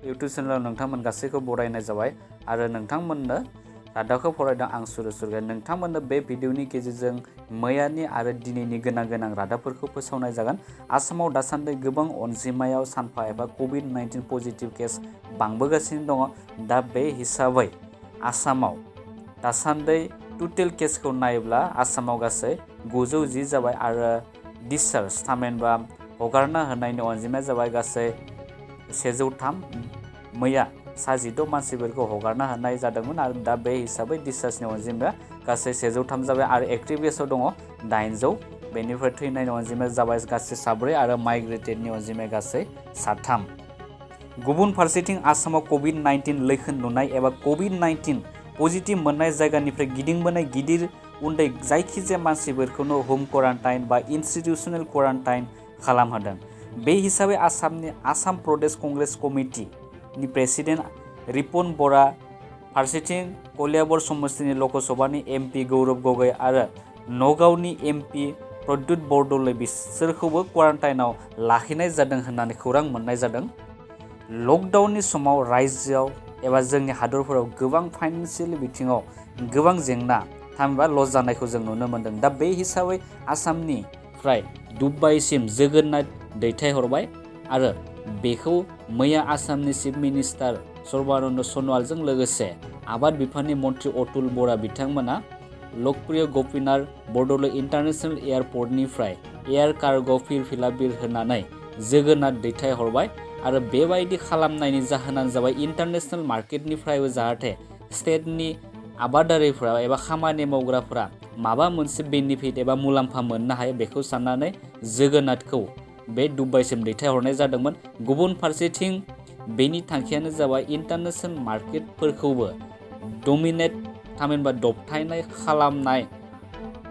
YouTube चेनेलाव नोंथांमोन गासैखौ बरायनाय जाबाय आरो नोंथांमोननो रादाबखौ फरायदों आं सुरु सुरगोन। नोंथांमोननो बे भिडिअनि गेजेरजों मैयानि आरो दिनैनि गोनां रादाबफोरखौ फोसावनाय जागोन। आसामाव दासान्दि गोबां अनजिमायाव सानफा एबा कभिड-19 पजिटिभ केस बांबोगासिनो दङ। दा बे हिसाबै आसामाव दासान्दि टटेल केसखौ नायोब्ला आसामाव गासै 910 जाबाय आरो डिसचार्ज थामहिनबा हगारना होनायनि अनजिमाया जाबाय गासै 103। मैया 16 मानसिफोरखौ हगारना होनाय जादोंमोन आरो दा बे हिसाबै डिसचार्जनि अनजिमाया गासै 103 जाबाय आरो एक्टिभ केसआव दङ 800। बेनिफ्राय थैनायनि अनजिमाया जाबाय गासै 4 आरो माइग्रेटेडनि अनजिमाया गासै 3। गुबुन फारसेथिं आसामाव कभिड-19 लैखोन नुनाय एबा कभिड-19 पजिटिभ मोननाय जायगानिफ्राय गिदिंबोनाय गिदिर उन्दै जायखिजाया मानसिफोरखौनो हम क्वारान्टाइन बा इन्स्टिटिउसनेल क्वारान्टाइन खालामहोदों। बे हिसाबै आसामनि आसाम प्रदेश कंग्रेस कमिटिनि प्रेसिडेन्ट रिपुन बरा, फारसेथिं कलियाबर समस्तिनि लकसभानि एमपि गौरब गगৈ आरो नगावनि एमपि प्रद्युत बरदलै बिसोरखौबो क्वारान्टाइनाव लाखिनाय जादों होननानै खौरां मोननाय जादों। लकडाउननि समाव रायजोआव एबा जोंनि हादरफोराव गोबां फाइनेन्सियेल बिथिङाव गोबां जेंना थामहिनबा लस जानायखौ जों नुनो मोन्दों। दा बे हिसाबै आसामनिफ्राय दुबाइसिम जोगोनार दैथायहरबाय आरो बेखौ मैया आसामनि चिफ मिनिस्टार सर्बानन्द सन'वालजों लोगोसे आबाद बिफाननि मन्त्रि अतुल बरा बिथांमोना लकप्रिय गपिनाथ बरदलै इन्टारनेशनेल एयारपर्टनिफ्राय एयार कार्ग' फिरफिला बिरहोनानै जोगोनार दैथायहरबाय आरो बेबायदि खालामनायनि जाहोनानो जाबाय इन्टारनेशनेल मार्केटनिफ्रायबो जाहाथे स्टेटनि आबादारिफ्रा एबा खामानि मावग्राफोरा माबा मोनसे बेनिफिट एबा मुलाम्फा मोननो हायो बेखौ साननानै जोगोनारखौ बे दुबाइसिम दैथायहरनाय जादोंमोन। गुबुन फारसेथिं बेनि थांखियानो जाबाय इन्टारनेशनेल मार्केटफोरखौबो डमिनेट थामहिनबा दबथायनाय खालामनाय,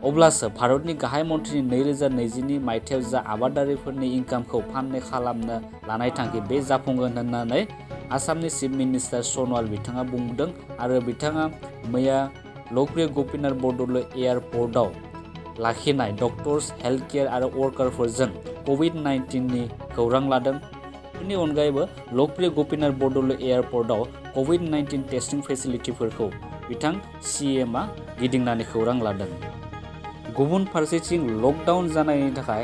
अब्लासो भारतनि गाहाय मन्थ्रिनि 2020 मायथाइयाव जा आबादारिफोरनि इनकामखौ फान्ड खालामनो लानाय थांखि बे जाफुंगोन होननानै आसामनि चिफ मिनिस्टार सन'वाल बिथाङा बुंदों आरो बिथाङा मैया लकप्रिय गपिनाथ बरदलै एयारपर्टआव लाखिनाय डक्टर्स, हेल्थ केयार आरो वर्कारफोरजों कभिड-19नि खौरां लादों। बेनि अनगायैबो लकप्रिय गपिनाथ बरदलै एयारपर्टआव कभिड-19 टेस्टिं फेसिलिटिफोरखौ बिथां CMआ गिदिंनानै खौरां लादों। गुबुन फारसेथिं लकडाउन जानायनि थाखाय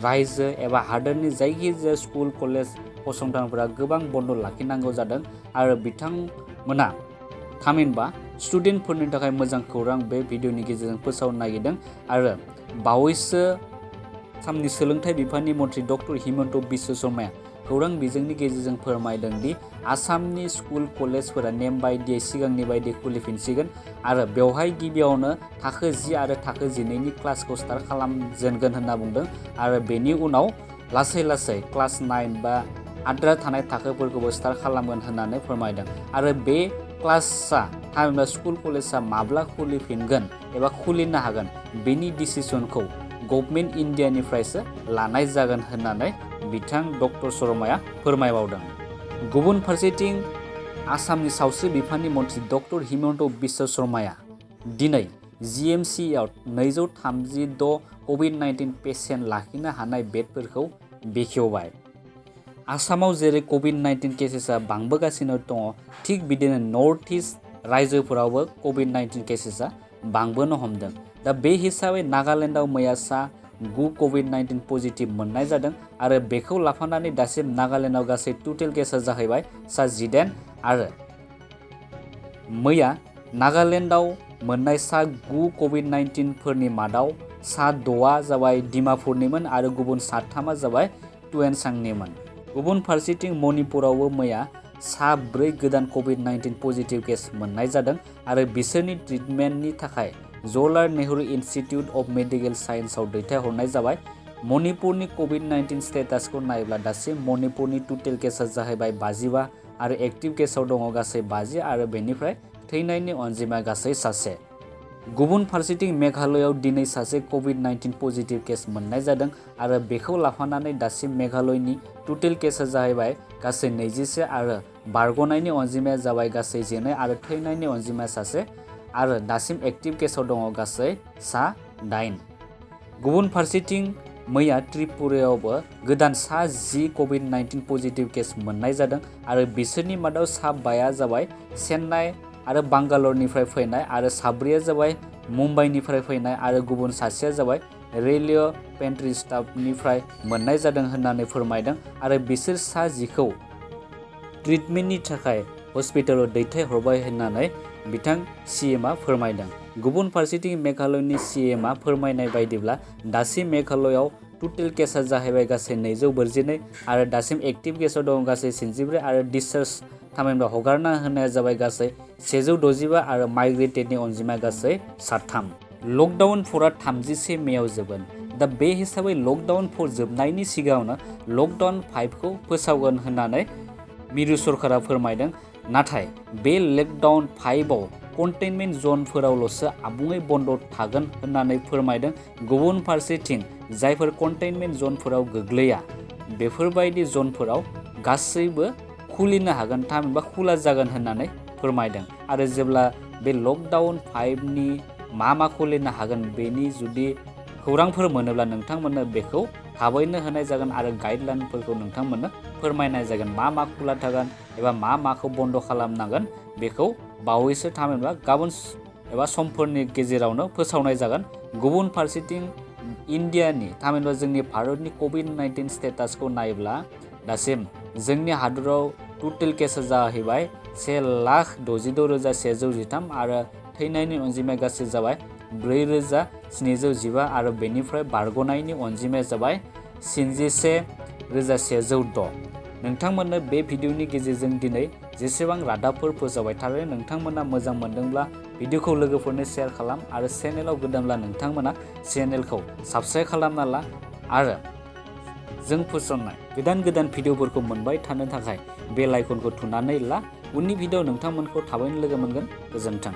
रायजो एबा हादोरनि जायखिजाया स्कुल, कलेज, फसंथानफोरा गोबां बन्द लाखिनांगौ जादों आरो बिथांमोना थामहिनबा स्टुडेन्टफोरनि थाखाय मोजां खौरां बे भिडिअनि गेजेरजों फोसावनो नागिरदों आरो बावैसो आसामनि सोलोंथाइ बिफाननि मन्थ्रि डक्टर हिमन्त बिश्व शर्माया खौरां बिजोंनि गेजेरजों फोरमायदों दि आसामनि स्कुल कलेजफोरा नेम बायदियै सिगांनि बायदि खुलिफिनसिगोन आरो बेवहाय गिबियावनो थाखो 10 आरो थाखो 11नि क्लासखौ स्टार्ट खालामजेनगोन होनना बुंदों आरो बेनि उनाव लासै लासै क्लास 9 बा आद्रा थानाय थाखोफोरखौबो स्टार्ट खालामगोन होननानै फोरमायदों आरो बे क्लासआ थामहिनबा स्कुल कलेजआ माब्ला खुलिफिनगोन एबा खुलिनो हागोन बेनि डिसिसनखौ गभर्नमेन्ट इन्डियानिफ्रायसो लानाय जागोन होननानै बिथां डक्टर शर्माया फोरमायबावदों। गुबुन फारसेथिं आसामनि सावस्रि बिफाननि मन्थ्रि डक्टर हिमन्त बिश्व शर्माया दिनै GMCआव 236 कभिड-19 पेसेन्ट लाखिनो हानाय बेडफोरखौ बेखेवबाय। आसामाव जेरै कभिड-19 केसेसआ बांबोगासिनो दङ थिग बिदिनो नर्थ इस्ट रायजोफोरावबो कभिड-19 केसेसआ बांबोनो हमदों। दा बे हिसाबै नागालेण्डआव मैया 9 कभिड-19 पजिटिभ मोननाय जादों आरो बेखौ लाफानानै दासिम नागालेण्डआव गासै टटेल केसआ जाहैबाय 18 आरो मैया नागालेण्डआव मोननाय 9 कभिड-19 फोरनि मादाव 6आ जाबाय डिमापुरनिमोन आरो गुबुन 3आ जाबाय टुएनचांनिमोन। गुबुन फारसेथिं मणिपुरावबो मैया 4 गोदान कभिड-19 पजिटिभ केस मोननाय जादों आरो बिसोरनि ट्रिटमेन्टनि थाखाय Jawaharlal Nehru institute of medical साइन्सआव दैथायहरनाय जाबाय। मणिपुरनि कभिड-19 स्टेटासखौ नायोब्ला दासिम मणिपुरनि टटेल केसआ जाहैबाय 55 आरो एक्टिभ केसआव दङ गासै 50 आरो बेनिफ्राय थैनायनि अनजिमाया गासै 1। गुबुन फारसेथिं मेघालयआव दिनै सासे कभिड-19 पजिटिभ केस मोननाय जादों आरो बेखौ लाफानानै दासिम मेघालयनि टटेल केसआ जाहैबाय गासै 21 आरो बारग'नायनि अनजिमाया जाबाय गासै 9 आरो थैनायनि अनजिमाया 1 आरो दासिम एक्टिभ केसआव दङ गासै 8। गुबुन फारसेथिं मैया त्रिपुरायावबो गोदान सा 10 COVID-19 पजिटिव केस मोननाय जादों आरो बिसोरनि मादाव सा 5 जाबाय चेन्नाइ आरो बांगालरनिफ्राय फैनाय आरो साब्रैया जाबाय मुम्बाइनिफ्राय फैनाय आरो गुबुन सासेया जाबाय रेलवे पेन्ट्री स्टाफनिफ्राय मोननाय जादों होननानै फोरमायदों आरो बिसोर सा 10खौ ट्रिटमेन्टनि थाखाय हस्पिटालाव दैथायहरबाय होननानै बिथां CMआ फोरमायदों। गुबुन फारसेथिं मेघालयनि CMआ फोरमायनाय बायदिब्ला दासिम मेघालयआव टोटेल केसआ जाहैबाय गासै 242 आरो दासिम एक्टिभ केसआव दं गासै 94 आरो डिसचार्ज थामहिनबा हगारना होनाया जाबाय गासै 165 आरो माइग्रेटेडनि अनजिमाया गासै 3। लकडाउन 4आ 31 मेआव जोबगोन। दा बे हिसाबै लकडाउन 4 जोबनायनि सिगाङावनो लकडाउन 5खौ फोसावगोन होननानै मिरु सरकारा फोरमायदों। नाथाय बे लकडाउन 5आव कन्टेनमेन्ट जनफोरावल'सो आबुङै बन्द थागोन होननानै फोरमायदों। गुबुन फारसेथिं जायफोर कन्टेनमेन्ट जनफोराव गोग्लैया बेफोरबायदि जनफोराव गासैबो खुलिनो हागोन थामहिनबा खुला जागोन होननानै फोरमायदों आरो जेब्ला बे लकडाउन 5नि मा खुलिनो हागोन बेनि जुदि खौरांफोर मोनोब्ला नोंथांमोननो बेखौ थाबैनो होनाय जागोन आरो गाइडलाइनफोरखौ नोंथांमोननो फोरमायनाय जागोन मा खुला थागोन एबा माखौ बन्द खालामनांगोन बेखौ बावैसो थामहिनबा गाबोन एबा समफोरनि गेजेरावनो फोसावनाय जागोन। गुबुन फारसेथिं इन्डियानि थामहिनबा जोंनि भारतनि COVID-19 स्टेटासखौ नायोब्ला दासिम जोंनि हादराव टोटेल केसआ जाहैबाय 1,66,113 आरो थैनायनि अनजिमाया गासै जाबाय 4,715 आरो बेनिफ्राय बारग'नायनि अनजिमाया जाबाय 61,106। नोंथांमोननो बे भिडिअनि गेजेरजों दिनै जेसेबां रादाबफोर फोसावबाय थारैनो नोंथांमोना मोजां मोनदोंब्ला भिडिअखौ लोगोफोरनो शेयार खालाम आरो चेनेलाव गोदानब्ला नोंथांमोना चेनेलखौ साबस्क्राइब खालामना ला आरो जों फोसावनाय गोदान भिडिअफोरखौ मोनबाय थानो थाखाय बेल आइकनखौ थुनानै ला। उननि भिडिअ नोंथांमोनखौ थाबैनो लोगो मोनगोन। गोजोन्थों।